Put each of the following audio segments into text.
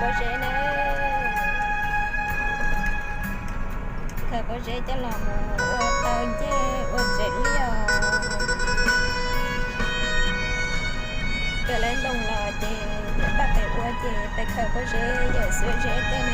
pob zeb na. Khaws pob zeb coj los mus ua tau ncej ua tsev liaj os. Kawm lawv ntoo los ces pab pem ua ces peb khaws pob zeb yawm xuab zeb tej na.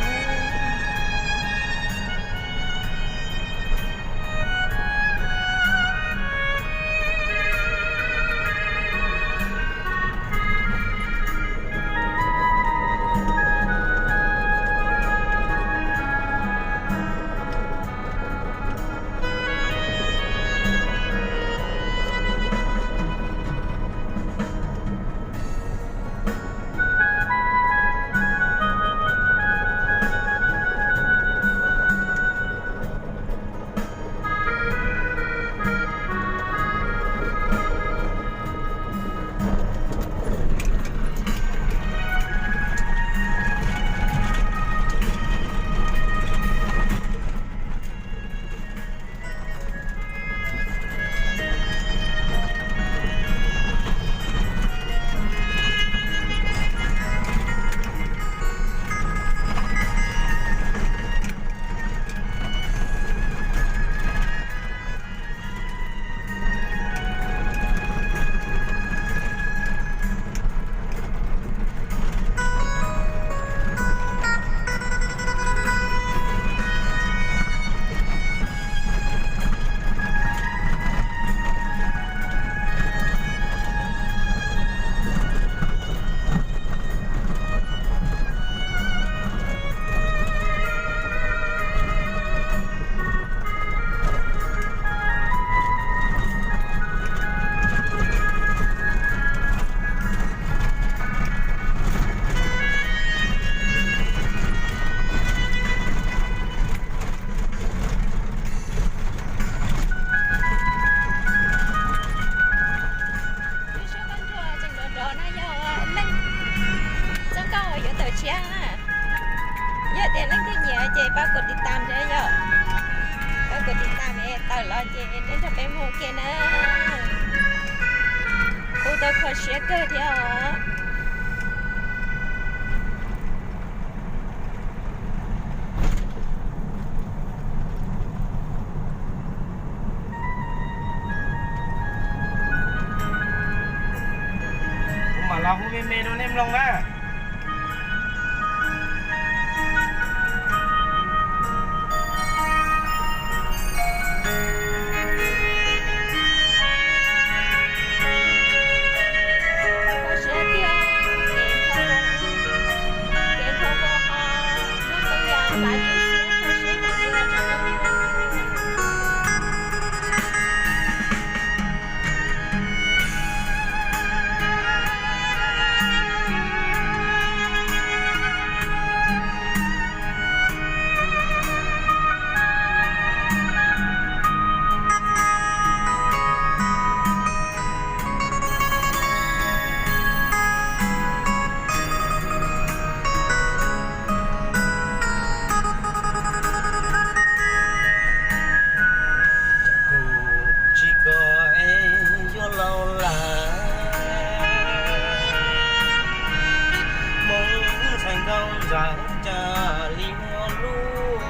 Lub suab nkauj ntsuag tseem nrov nrov na yog leej txoj nkauj yuav tawm tshiab na. Yog tias leej twg nyiam ces pab kov tiv tam thiab yom. Pab kov tiv tam es tawm los ces nej nrog peb mus ua ke na. Kuv tau kho siab kawg thiab os. Kuv mam los hu me me rau nej mloog na. Kuv tsis kov es yuav laus lawm, Hmoob ntxhais nkauj nraug cas li muaj lub,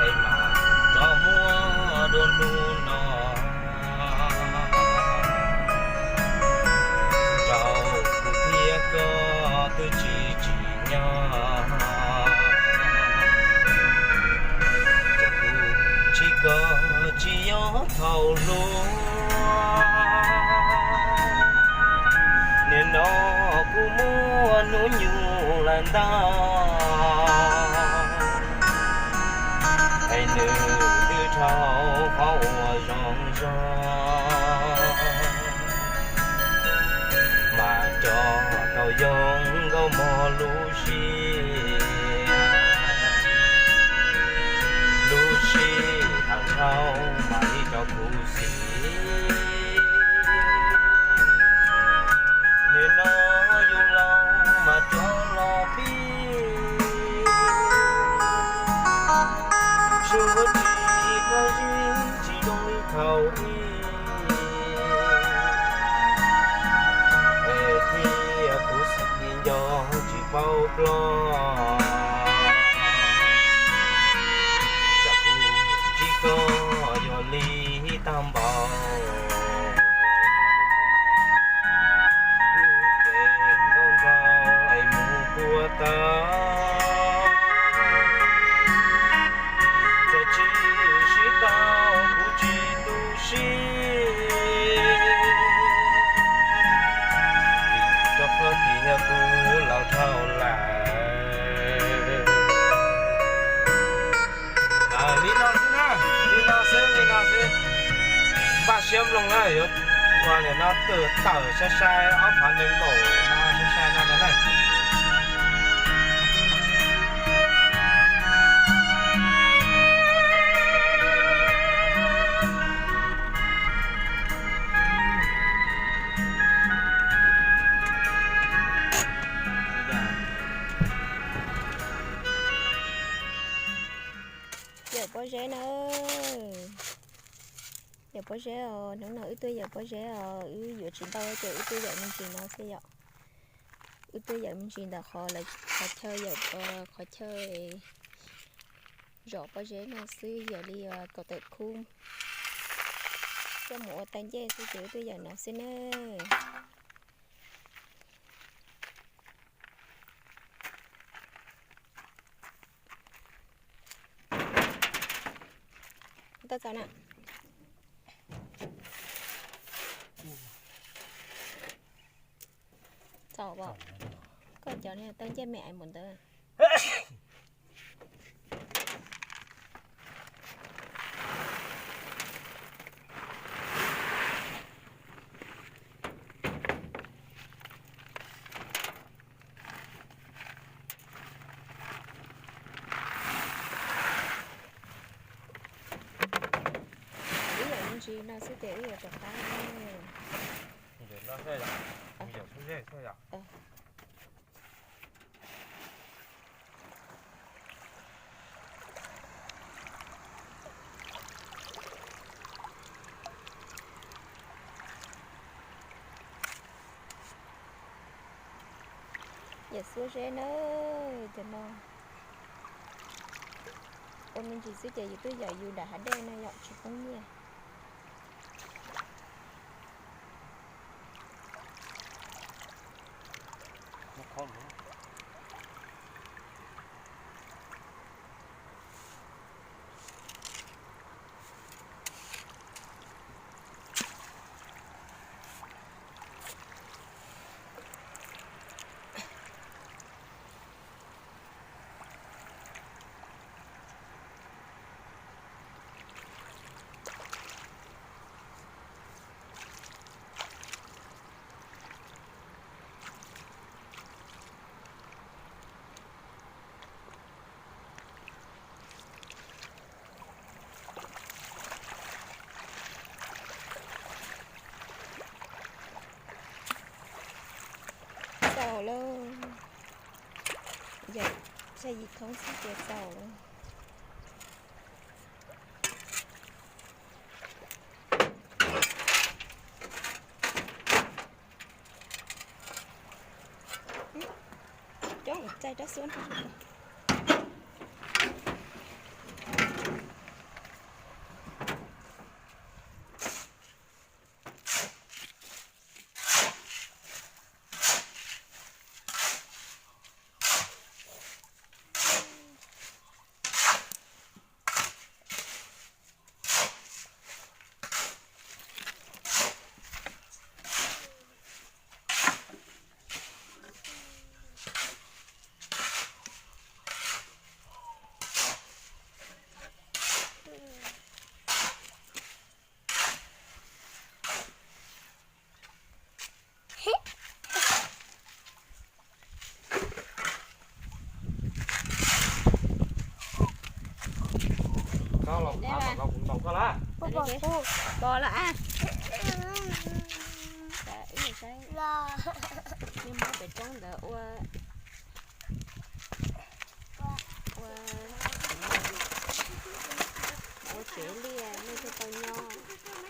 es mas tso muab dua hnub no rau kuv thiab koj twb tsis tsim nyog. Ces kuv tsis kov tsis yuav thaum hluas, nim no kuv muaj hnub nyoog lawm ntag, es nws twb dhau qhov uas zoo zog, mas rov tau yoo nkauj mog lub siab, lub siab tag dhau mas li rau kuv xim. Nim no yus laus mas rov los pib, sub huab tsis tau zoo tsis zoo li thaum ub, es thiaj kuv xav Tsis paub ploj, cas kuv ntsib koj yuav li tag npaum. Kuv ces nkauj nraug es mus kua tau, txawm tsis sib tau kuv tsis tu siab, vim rau qhov tias kuv laus dhau lawm. Li no xwb na, li no xwb, li no xwb. Npaj siab mloog na, yuav ua li no twb tawm sai sai ob phav nees nkaum no sai sai no na. Yawm pob zeb na, yawm pob zeb os, hnub no wb tuaj yawm pob zeb os, wb yuav tsis ntau ces wb tuaj yawm me ntsis no xwb yom. Wb tuaj yawm me ntsis ntawm qhov, qhov chaw yawm, qhov chaw zom pob zeb no xwb, yawm li kaum tawm khub, coj mus ua tau ncej xwb ces wb tuaj yawm no xwb na. Tau txaus na. Txaus os. Koj cov niag tau ncej me ais npaum ntawd. Wb yawm me ntsis no xwb ces wb yuav rov qab. Yawm xuab zeb na, cov no ua me ntsis xwb ces yus twb yawm yus nram hav dej no yom, tsis poob nyiaj. Txaus lawm. Yawm xya yim thoob xwb ces txaus lawm. Coob txaij rab xuab. Koj los kuv ntaus koj lawm. Pos lawm a. Nej muab pem roob ntawd ua, ua, ua tsev liaj nej thiaj tau nyob.